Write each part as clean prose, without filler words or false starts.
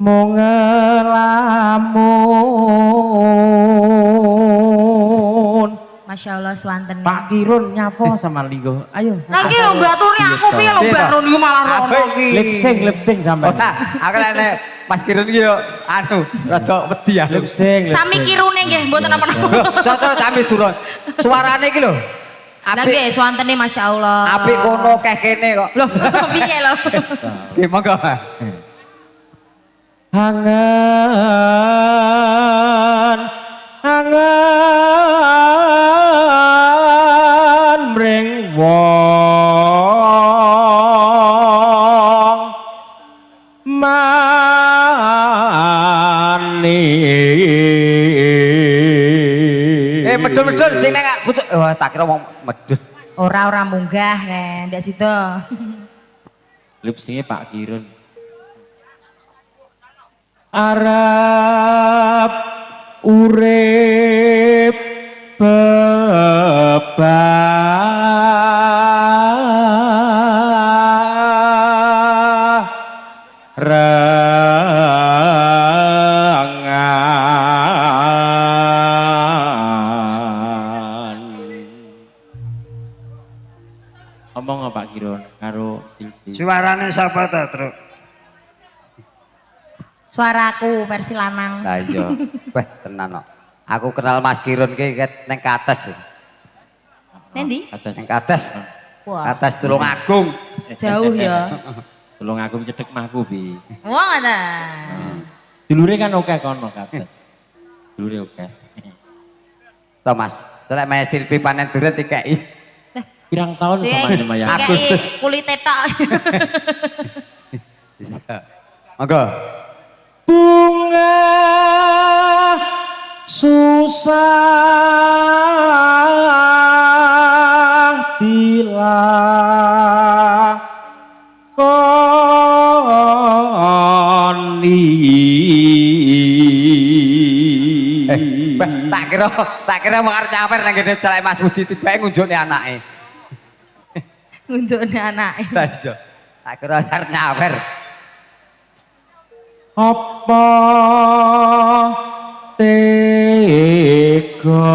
Mung ngelamun. Masya Allah suwantene. Pak Kirun nyapa sama Linggo. Ayo. Lagi lho Mbak Tuni aku piye lho Mbak Tuni malah rono ki. Lip sync, lip sync sampean. Ora, aku lek Mas Kirun iki yo anu rada wedi aku. Lip sync. Sami kirune nggih mboten napa-napa. Cocok sami suron. Suarane iki lho. Lah nggih suwantene Masya Allah. Apik kono keh kene kok. Lho piye lho. Nggih monggo. Angen angen mring wong manis. Medun-medun sing nek pucuk. Wah, tak kira wong medun. Ora munggah nek ndak sida. Lip sync-e Pak Kirun. Arab urip bebar rengan. Omong Pak Kirun karo Silvi. Suarane sapa ta, Truk? Suaraku versi lanang. Lah iya. Wah, tenan kok. Aku kenal Mas Kirun ki ket neng Kates. Neng ndi? Neng Kates. Wah. Kates Tulungagung. Jauh ya. Tulungagung cedek mahku bi. Wah ngono. Dulure kan oke kono Kates. Dulure oke. To Mas, lek Mas Silvi panen duren dikeki. Pirang tahun sama sama ya. Agustus kulite tok. Bisa. Monggo. Bunga susah dilakoni. Tak kira wong arep nyawer nang ngene celek Mas Puji tibake ngunjukne anake. Ngunjukne anake. Lah iya. Tak kira arep nyawer. Apa tega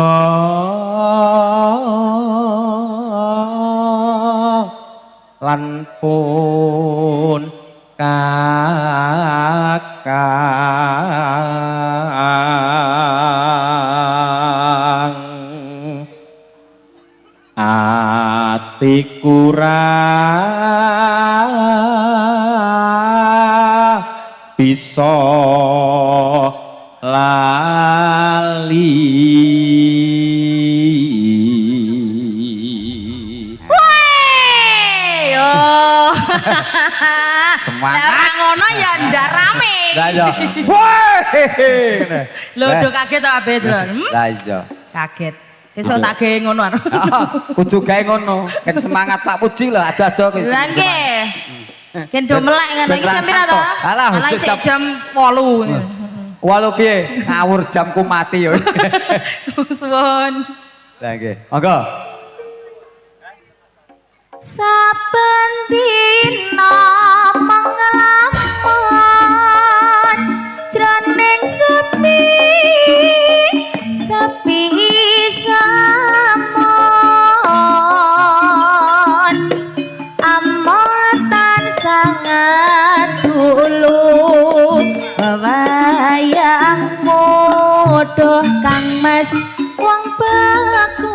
lan pun kakang atiku ra bisa lali. Weh, yo. Semangat. Lah ngono ya ndak rame. Lah iya. Weh. Lho do kaget ta abe, Lah iya. Kaget. Sesuk tak gawe ngono. Kudu gawe ngono. Kan semangat Pak Puji lho ado-ado kuwi. Lah nggih. Gen do melek ngono iki jam pira to? Alah sik jam 8. 8 piye? Ngawur jamku mati yo. Suwun. Lah nggih. Monggo. Saben dina menglamun jroning sepi sepi samon amotan sangat dulu wayangmu doh Kang Mas wong bagus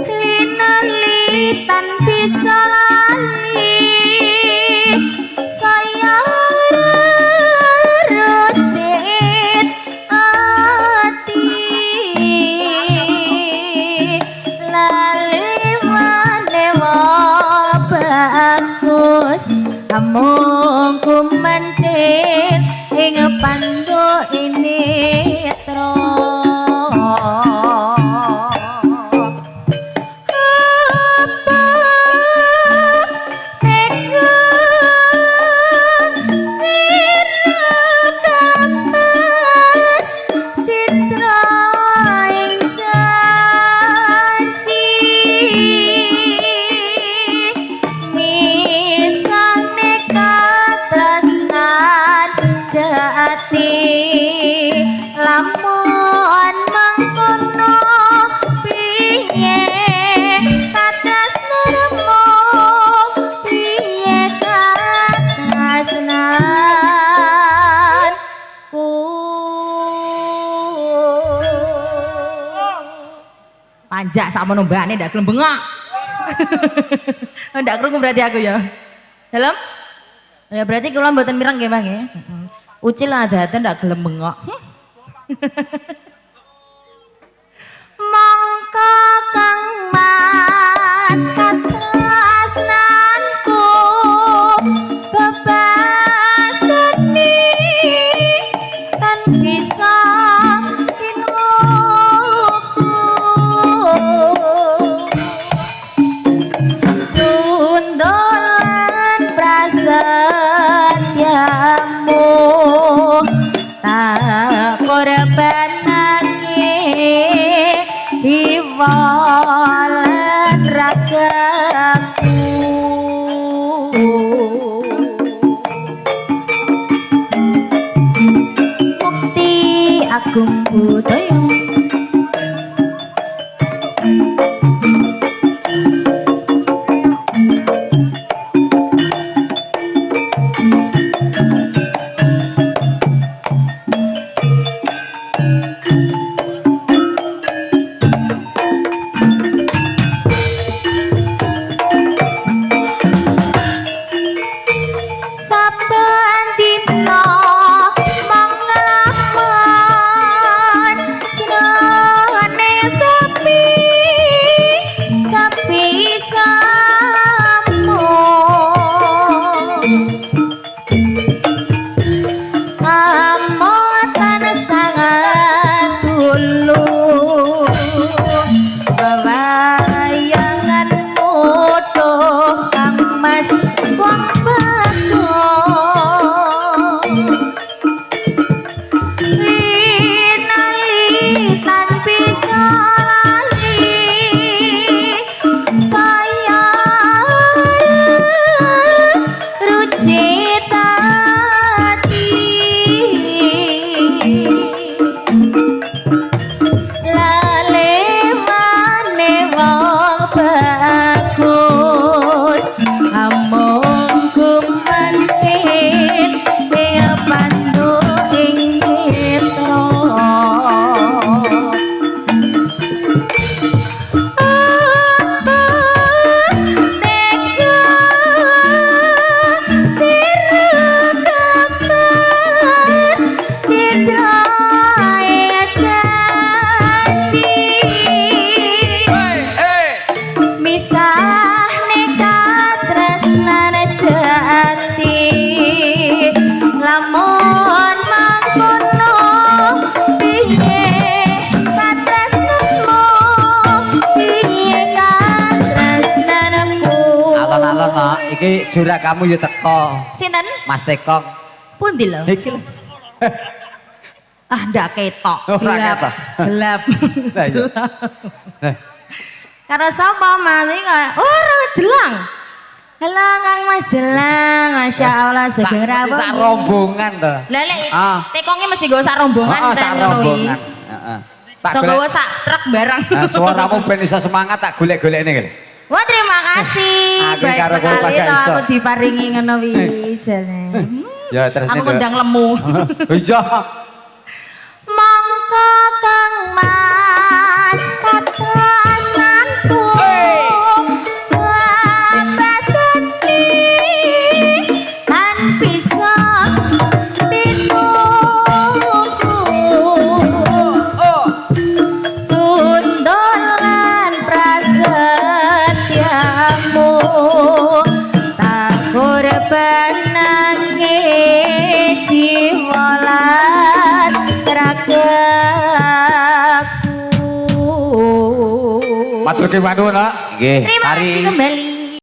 linalitan bisa lali saya recit ati lali manewa bagus amung kumentil ing pandhu ini tra. Jak sakmono mbane ndak gelem bengok. Ndak krungu berarti aku ya. Dalem? Ya berarti kula mboten mireng nggih, Bang nggih. Heeh. Ucil adate ndak gelem bengok. Mongko Kang Mas katresnanku bebaseni tan bisa tinuku cundolan prasetyamu tak korbanake jiwa lan ragaku. Mukti agung budaya saben dina mung nglamun jenenge sepi sepi samu amotan sangat tulus wewayangan mudo Kang Mas wong bagus linali tan bisa lali saya rucit ati lalewane wong bagus amung gumanti ing pandu ing netra. Apa tega sira kepes citrae janji misahne katresnan jati lamun mangkono piye katresnanmu piye katresnanku. Alon-alon no, iki jurakamu ya teko. Sinten? Mas Tekong. Pundi lho? Iki lho. Ah ndak ketok. Ora Gelap. ketok. Gelap. Lah iya. Karo sapa Mas? Iki kaya ora jelang. Halo Kang Mas Jelang, Masya Allah sugeng rawuh. Sak rombongan to. Lah lek Ah. tekonge mesti nggawa sak rombongan Heeh, sak ten ngono kuwi. rombongan. Heeh. Tak So golek. nggawa sak truk barang. Nah, suaramu ben iso semangat tak golek-golekne iki lho. Wah terima kasih. Aku Baik karo kowe sekali kagak toh iso. aku diparingi ngono wi jane. Ya terus Aku ngundang lemu. Iya. Mongko Kang Mas katresnanku bebaseni tan bisa tituku cundolan prasetyamu tak korbanake jiwa lan ragaku. Matur nuwun, Nak. Nggih, Terima kasih kembali.